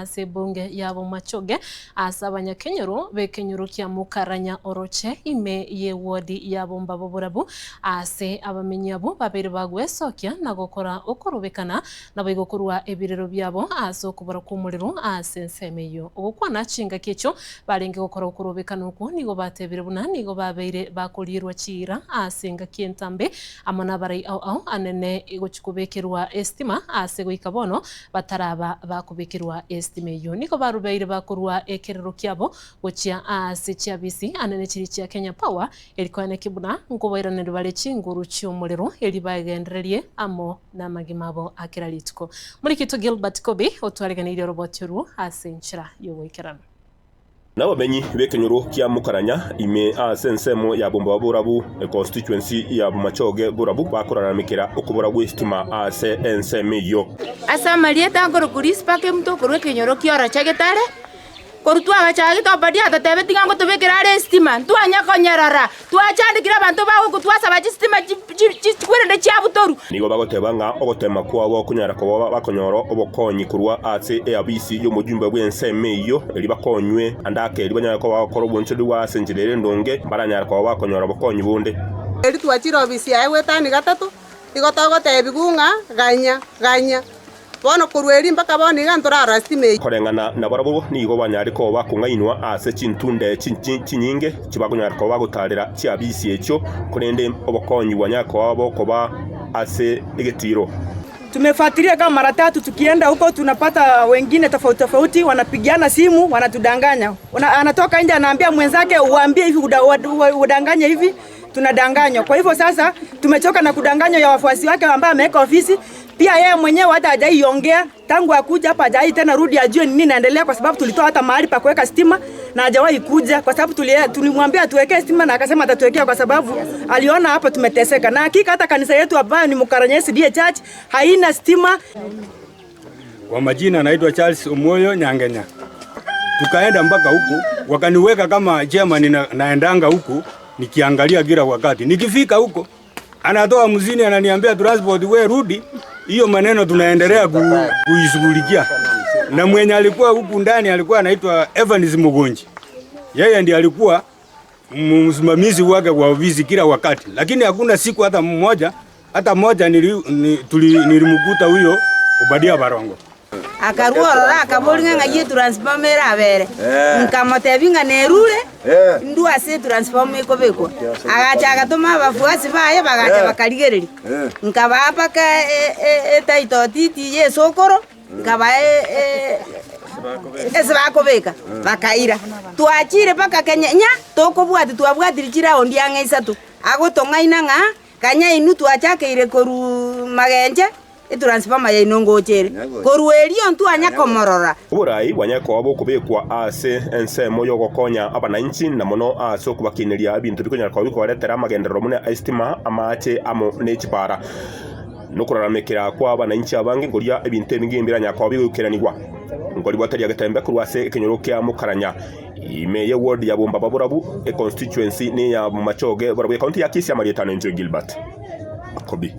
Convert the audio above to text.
ase ebunge ya Bomachoge ase abanyakenyoro b'ekenyoro kia Mukaranya oroche ime y'ewodi ya Bombabo Borabu ase abamenyi abwo babere bagwesokia na gokora okorobekana Naboigo korwa ebirero biabo ase okobora kw'omorero ase ensemo eyio. Ogokwana chingaki echio barenge gokora okorobekana okwo nigo batebire buna nigo babeire bakorierwa chiira ase engaki entambe amo nabarai ao ao anene gochia kobekerwa esitima ase goika bono bataraba bakobekerwa esitima eyio. Nigo barubeire bakorua ekerero kiabo gochia ase chiabisi anene chiria chia Kenya Power Erikoeneki buna nkobairaneria bare chinguru chi'omorero, erio baegendererie amo namagima abo a kera rituko. Morikito Gilbert Kobi otwareganeirie oroboti orwo ase enchera y'ogoikeranu. Nabamenyi b'ekenyoro kia Mukaranya ime ase ensemo ya Bombaba Borabu, econstituency ya Bomachoge Borabu bakoraramekera okobora gw'esitima ase ensemo eyio. Ase amarieta nkorokwa Rispa Kemunto okorwa ekenyoro kia Oroche Getare. Korwa twagachagete Obadia atotebetie ng'a ngotobekera are esitima, ntwanya konyerora, twachandekire abanto bagokwa twasaba chisitima chikwerende chiabutorwa. Nigo bagoteba ng'a ogotema kwabo konyara koba bakonyora obokonyi korwa ase eabisi y'omojumbe bw'ensemo eyio, erio bakonywe ande ake erio banyare koba bagokora obonchoreri bwa ase enchera ere endonge, mbaranyare koba bakonyora obokonyi bonde. Erio twachire obisi yaye goetania gatato, igo togotebigwa ng'a ganya, ganya. Bono korwa erio mpaka bono iga ntorarora sitima eyio. Koreng'ana nabarabwo nigo banyare koba bakong'ainwa ase chintunde chinyinge chibakonyara koba bagotaarera chiabisi echio, korende obokonyi bwanyare koba bokoba ase egetiiro. Tumefuatilia kama mara tatu tukienda huko tunapata wengine tofauti tofauti wanapigiana simu wanatudanganya. Una, anatoka nje anaambia mwenzake uambie hivi uda, udanganye hivi tunadanganywa. Kwa hivyo sasa tumechoka na kudanganywa ya wafuasi wake ambaye ameweka ofisi. Pia yeye mwenyewe hata hajaiongea tangu akuja hapa, hajai tena rudi ajue nini inaendelea, kwa sababu tulitoa hata mahali pa kuweka stima na hajawahi kuja, kwa sababu tulimwambia tuwekee stima na akasema atatuwekea, kwa sababu aliona hapa tumeteseka. Na hakika hata kanisa yetu ambayo ni Mukaranya SDA Church haina stima. Kwa majina naitwa Charles Omoyo Nyangenya. Tukaenda mpaka huku wakaniweka kama chairman na, naendanga huku nikiangalia kila wakati. Nikifika huko anatoa mzini ananiambia transport, we rudi. Hiyo maneno tunaendelea ku, kuishughulikia. Na mwenye alikuwa huku ndani alikuwa anaitwa Evans Mugonji, yeye ndiye alikuwa msimamizi wake kwa ofisi kila wakati, lakini hakuna siku hata mmoja hata moja nilimkuta huyo Obadia Barongo. Akarua ororo akaboria ng'a ng'ai etransformer erabere. Nkamotebia ng'a nerure, ndue ase etransformer ekobekwa. Agacha agatoma abafuasi baye bagacha bakarigereria. Nkabaa mpaka etitle deed ya esokoro, nkabaa ase bakobeka, bakaira. Twachire mpaka Kenya, tokobwatia twabwatire chiraundi ang'e isato, agotong'aina ng'a kanya inwe twachakeire korwa magenche. Etransformer yaino ngocha ere. Korwa erio ntwanya komorora. Oborai bwanyare koba bokobekwa ase ensemo y'ogokonya abananchi, na mono ase okobakineria ebinto bikonyara koba bikobaretera amagenderero buna estima, amache amo ne chipara. Nokoraramekera kwa abananchi abange nkoria ebinto ebinge mbiranyare koba bigoikeranigwa. Nkoribwa tari agetembe korwa ase ekenyoro kia Mokaranya, ime ye ward ya Bombaba Borabu, econstituency neya Bomachoge Borabu, ecounty ya Kisii amarieta nenche Gilbert Kobi.